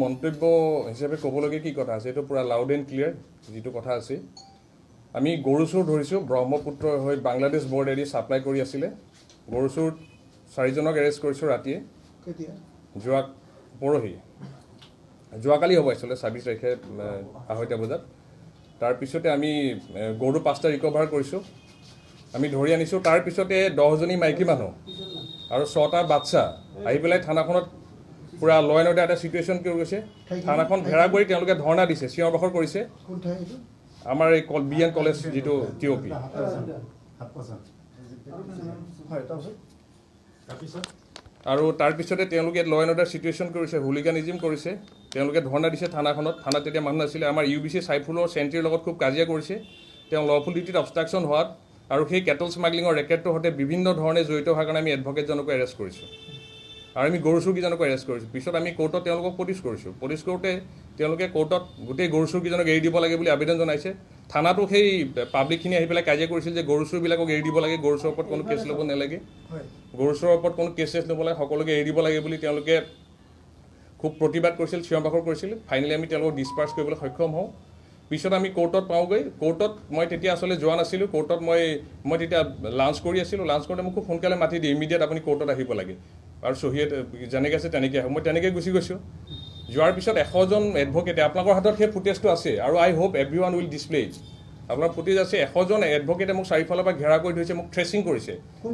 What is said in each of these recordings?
মন্তব্য হিচাপে ক'বলগীয়া কি কথা আছে? এইটো পূৰা লাউড এণ্ড ক্লিয়াৰ যিটো কথা আছে। আমি গৰু চোৰ ধৰিছোঁ। ব্ৰহ্মপুত্ৰ হৈ বাংলাদেশ বৰ্ডাৰেদি ছাপ্লাই কৰি আছিলে। গৰু চোৰ চাৰিজনক এৰেষ্ট কৰিছোঁ ৰাতিয়ে। কেতিয়া? যোৱা পৰহি, যোৱাকালি হ'ব আচলতে, 26 তাৰিখে 2:30 বজাত। তাৰপিছতে আমি গৰু পাঁচটা ৰিকভাৰ কৰিছোঁ, আমি ধৰি আনিছোঁ। তাৰপিছতে 10জনী মাইকী মানুহ আৰু ছটা বাচ্চা আহি পেলাই থানাখনত পূৰা ল এণ্ড অৰ্ডাৰ এটা চিটুৱেশ্যন কৰি গৈছে। থানাখন ঘেৰা কৰি তেওঁলোকে ধৰ্ণা দিছে, চিঞৰ বাখৰ কৰিছে। কোন ঠাই এইটো? আমাৰ এই বি এন কলেজ যিটো টিঅ' পি। হয়, তাৰপিছত? আৰু তাৰপিছতে তেওঁলোকে ল এণ্ড অৰ্ডাৰ চিটুৱেশ্যন কৰিছে, হুলিগানিজিম কৰিছে। তেওঁলোকে ধৰ্ণা দিছে থানাখনত। থানাত তেতিয়া মানুহ নাছিলে। আমাৰ ইউ বি চি চাইফুলৰ চেণ্ট্ৰিৰ লগত খুব কাজিয়া কৰিছে। তেওঁ লফুল ডিউটিত অবষ্ট্ৰাকশ্যন হোৱাত আৰু সেই কেটল স্মাগলিঙৰ ৰেকেটটোৰ সৈতে বিভিন্ন ধৰণে জড়িত হোৱাৰ কাৰণে আমি এডভকেটজনকো এৰেষ্ট কৰিছোঁ আৰু আমি গৰু চোৰকেইজনকো এৰেষ্ট কৰিছোঁ। পিছত আমি কোৰ্টত তেওঁলোকক প্ৰডিউচ কৰিছোঁ। প্ৰডিউচ কৰোঁতে তেওঁলোকে কোৰ্টত গোটেই গৰু চোৰকেইজনক এৰি দিব লাগে বুলি আবেদন জনাইছে। থানাতো সেই পাব্লিকখিনি আহি পেলাই কাজিয়া কৰিছিল যে গৰু চোৰবিলাকক এৰি দিব লাগে, গৰু চোৰৰ ওপৰত কোনো কেছ ল'ব নালাগে, গৰু চোৰৰ ওপৰত কোনো কেছ চেছ ল'ব লাগে, সকলোকে এৰি দিব লাগে বুলি তেওঁলোকে খুব প্ৰতিবাদ কৰিছিল, চিঞৰ বাখৰ কৰিছিল। ফাইনেলি আমি তেওঁলোকক ডিছপাৰ্চ কৰিবলৈ সক্ষম হওঁ। পিছত আমি কোৰ্টত পাওঁগৈ। কোৰ্টত মই তেতিয়া আচলতে যোৱা নাছিলোঁ। কোৰ্টত মই মই তেতিয়া লাঞ্চ কৰি আছিলোঁ। লাঞ্চ কৰোঁতে মোক খুব সোনকালে মাতি দিয়ে, ইমিডিয়েট আপুনি কোৰ্টত আহিব লাগে আৰু চহীয়ে যেনেকৈ আছে তেনেকৈ আহক। মই তেনেকৈ গুচি গৈছোঁ। যোৱাৰ পিছত 100জন এডভকেটে, আপোনালোকৰ হাতত সেই ফুটেজটো আছে আৰু I hope everyone will display it, আপোনাৰ ফুটেজ আছে। 100জন এডভকেটে মোক চাৰিওফালৰ পৰা ঘেৰা কৰি ধৰিছে, মোক থ্ৰেচিং কৰিছে।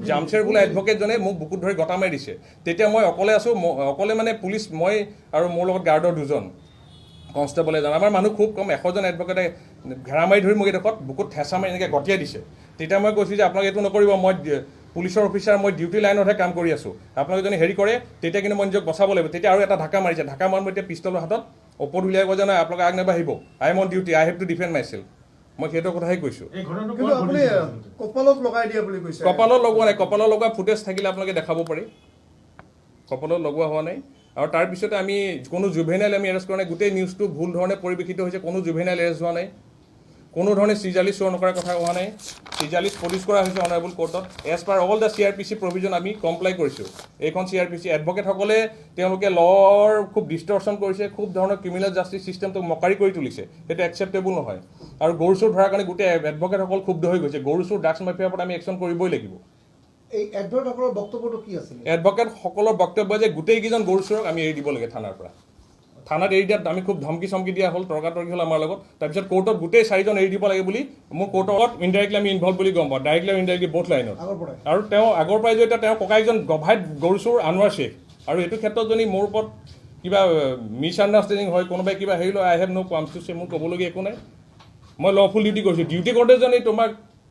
জামছেৰ বোলে এডভকেটজনে মোক বুকুত ধৰি গতা মাৰি দিছে। তেতিয়া মই অকলে আছোঁ। অকলে মানে পুলিচ মই আৰু মোৰ লগত গাৰ্ডৰ দুজন কনষ্টেবল এজন, আমাৰ মানুহ খুব কম। 100জন এডভকেটে ঘেৰা মাৰি ধৰি মোক এইডোখৰত বুকুত ঠেঁচা মাৰি এনেকৈ গটিয়াই দিছে। তেতিয়া মই কৈছোঁ যে আপোনালোকে এইটো নকৰিব, মই পুলিচৰ অফিচাৰ, মই ডিউটি লাইনতহে কাম কৰি আছোঁ। আপোনালোকে যদি হেৰি কৰে, তেতিয়া কিন্তু মই নিজক বচাব লাগিব। তেতিয়া আৰু এটা ঢাকা মাৰিছে। ঢাকা মাৰি মই এতিয়া পিষ্টলৰ হাতত ওপৰত উলিয়াই কয় যে নাই, আপোনালোকে আগ নাবাঢ়িব, I am on duty, I have to defend myself. মই সেইটো কথাহে কৈছোঁ। এই ঘটনাটো কিন্তু ক'ত আপুনি ঘটিছিল আচলতে? কপালত লগাই দিয়া বুলি কৈছে। কপালত লগোৱা নাই। কপালত লগোৱা ফুটেজ থাকিলে আপোনালোকে দেখাব পাৰি। কপালত লগোৱা হোৱা নাই। আৰু তাৰপিছতে আমি কোনো জুভেনাইল আমি এৰেষ্ট কৰা নাই। গোটেই নিউজটো ভুল ধৰণে পৰিৱেশিত হৈছে। কোনো জুভেনাইল এৰেষ্ট হোৱা নাই। কোনো ধৰণে চিজাৰ লিষ্ট শ্ব' নকৰাৰ কথা হোৱা নাই। চিজাৰ লিষ্ট প্ৰডিউচ কৰা হৈছে অনাৰেবল কোৰ্টত। As per all the CrPC provision আমি কমপ্লাই কৰিছোঁ। এইখন চিআৰপিচি, এডভকেটসকলে তেওঁলোকে লৰ খুব ডিষ্টৰশ্যন কৰিছে, খুব ধৰণৰ ক্ৰিমিনেল জাষ্টিছ চিষ্টেমটোক মকাৰি কৰি তুলিছে। সেইটো একচেপ্টেবল নহয়। আৰু গৰু চোৰ ধৰাৰ কাৰণে গোটেই এডভকেটসকল ক্ষুব্ধ হৈ গৈছে। গৰু চোৰ, ড্ৰাগছ মাফিয়াৰ ওপৰত আমি একশ্যন কৰিবই লাগিব। এই এডভকেটসকলৰ বক্তব্যটো কি আছিলে? এডভকেটসকলৰ বক্তব্য যে গোটেইকেইজন গৰু চোৰক আমি এৰি দিব লাগে থানাৰ পৰা। থানাত এৰি দিয়াত আমি খুব ধমকি চমকি দিয়া হ'ল, তৰ্কাতৰ্কি হ'ল আমাৰ লগত। তাৰপিছত কোৰ্টত গোটেই চাৰিজন এৰি দিব লাগে বুলি মোৰ কোৰ্টত ইনডাইৰেক্টলি আমি ইনভল্ভ বুলি গম পাওঁ, ডাইৰেক্টলি আৰু ইনডাইৰেক্টলি ব'থ লাইনত। আগৰ পৰাই। আৰু তেওঁ আগৰ পৰাই যে এতিয়া তেওঁৰ ককায়েকজন গভাইত গৰু চোৰ আনোৱাৰ শ্বেখ। আৰু এইটো ক্ষেত্ৰত যদি মোৰ ওপৰত কিবা মিছ আণ্ডাৰষ্টেণ্ডিং হয়, কোনোবাই কিবা হেৰি লয়, I have no qualms to say. মোৰ ক'বলগীয়া একো নাই। মই লফুল ডিউটি কৰিছোঁ। ডিউটি কৰোঁতে যদি তোমাক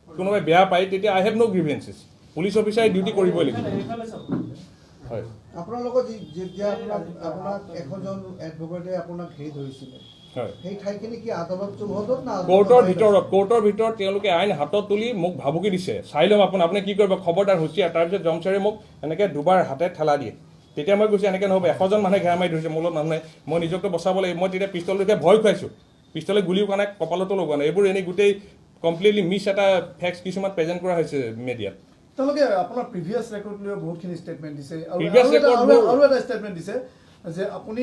কোনোবাই বেয়া পায়, তেতিয়া I have no grievances. Police অফিচাৰে ডিউটি কৰিবই লাগিব, হয়। আপোনাৰ লগত যেতিয়া আপোনাক 100জন এডভকেটে আপোনাক ঘেৰি ধৰিছিলে, সেই ঠাইখিনি কি আদালত চৌহদত না আদালতৰ কোৰ্টৰ বাহিৰত? ভিতৰত। কোৰ্টৰ ভিতৰত তেওঁলোকে আইন হাতত তুলি মোক ভাবুকি দিছে, চাই ল'ম আপুনি আপুনি কি কৰিব, খবৰদাৰ, হুঁচিয়াৰ। তাৰপিছত জমচাৰে মোক এনেকৈ দুবাৰ হাতে ঠেলা দিয়ে। তেতিয়া মই কৈছোঁ, এনেকৈ নহ'ব, 100জন মানুহে ঘেৰা মাৰি ধৰিছে, মোৰ লগত মানুহ নাই, মই নিজকে বচাব লাগিব। মই তেতিয়া পিষ্টল দেখে ভয় খুৱাইছোঁ। পিষ্টলে গুলিও কৰা নাই, কপালতো লগোৱা নাই। এইবোৰ এনেই গোটেই কমপ্লিটলি মিছ এটা ফেক্টছ কিছুমান প্ৰেজেণ্ট কৰা হৈছে মিডিয়াত। তেওঁলোকে আপোনাৰ প্ৰিভিয়াছ ৰেকৰ্ড লৈ বহুতখিনি ষ্টেটমেণ্ট দিছে আৰু Previous record আৰু এটা ষ্টেটমেণ্ট দিছে যে আপুনি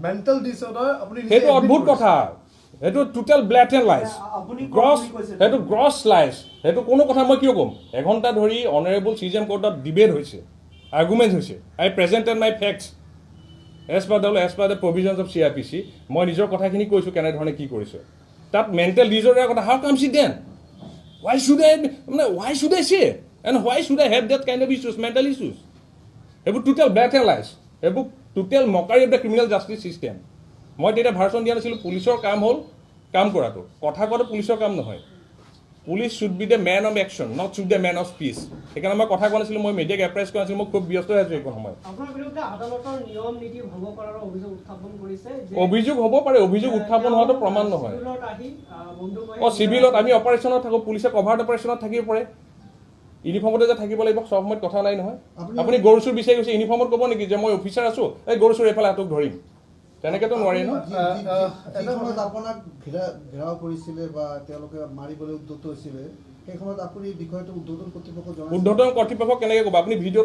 মেণ্টেল ডিছঅৰ্ডাৰ আপুনি নিজে সেইটো admit অদ্ভুত কৰিছে। কথা। সেইটো টোটেল ব্লেটেণ্ট লাইছ। আপুনি ক'ত গ্ৰছ বুলি কৈছে? সেইটো গ্ৰছ লাইছ। সেইটো কোনো কথা মই কিয় ক'ম? এঘণ্টা ধৰি অনাৰেবল চি জে এম কোৰ্টত ডিবেট হৈছে, আৰ্গুমেণ্ট হৈছে। I presented my facts as per the provisions of CrPC. মই নিজৰ কথাখিনি কৈছোঁ, কেনেধৰণে কি কৰিছোঁ। তাত মেণ্টেল ডিজৰ্ডাৰ কথা how comes it then? Why should I, মানে why should I say and why should I have that kind of issues, mental issues? সেইবোৰ টোটেল ব্লেটেণ্ট লাইছ। সেইবোৰ total mockery of the criminal justice system. মই তেতিয়া version দিয়া নাছিলোঁ। পুলিচৰ কাম হ'ল কাম কৰাটো, কথা কোৱাটো পুলিচৰ কাম নহয়। Police should be the man of action, not should the man of speech. সেইকাৰণে মই কথা কোৱা নাছিলোঁ, মই মিডিয়াক এপ্ৰেছ কৰা নাছিলোঁ। মই খুব ব্যস্ত হৈ আছোঁ এইখন সময়ত। আপোনাৰ বিৰুদ্ধে আদালতৰ নিয়ম নীতি ভংগ কৰাৰ অভিযোগ উত্থাপন কৰিছে যে অভিযোগ হ'ব পাৰে। অভিযোগ উত্থাপন হোৱাটো প্ৰমাণ নহয়। চিভিলত আহি বন্দুক লৈ চিভিলত আমি অপাৰেশ্যনত থাকোঁ, পুলিচে কভাৰ্ট অপাৰেশ্যনত থাকিব পাৰে। ইউনিফৰ্মতে যে থাকিব লাগিব চব সময়ত কথা নাই নহয়। আপুনি গৰু চোৰ বিচাৰি গৈছে, ইউনিফৰ্মত ক'ব নেকি যে মই অফিচাৰ আছোঁ, এই গৰু চোৰ এইফালে হাতক ধৰিম? তেনেকেতো নোৱাৰি ন। যি সময়ত আপোনাক ঘেৰাও কৰিছিলে বা তেওঁলোকে মাৰিবলৈ উদ্যত হৈছিলে, সেই সময়ত আপুনি বিষয়টো ঊৰ্ধ্বতন কৰ্তৃপক্ষক জনাইছিল? ঊৰ্ধ্বতন কৰ্তৃপক্ষক কেনেকৈ ক'ব আপুনি ভিডিঅ'টো?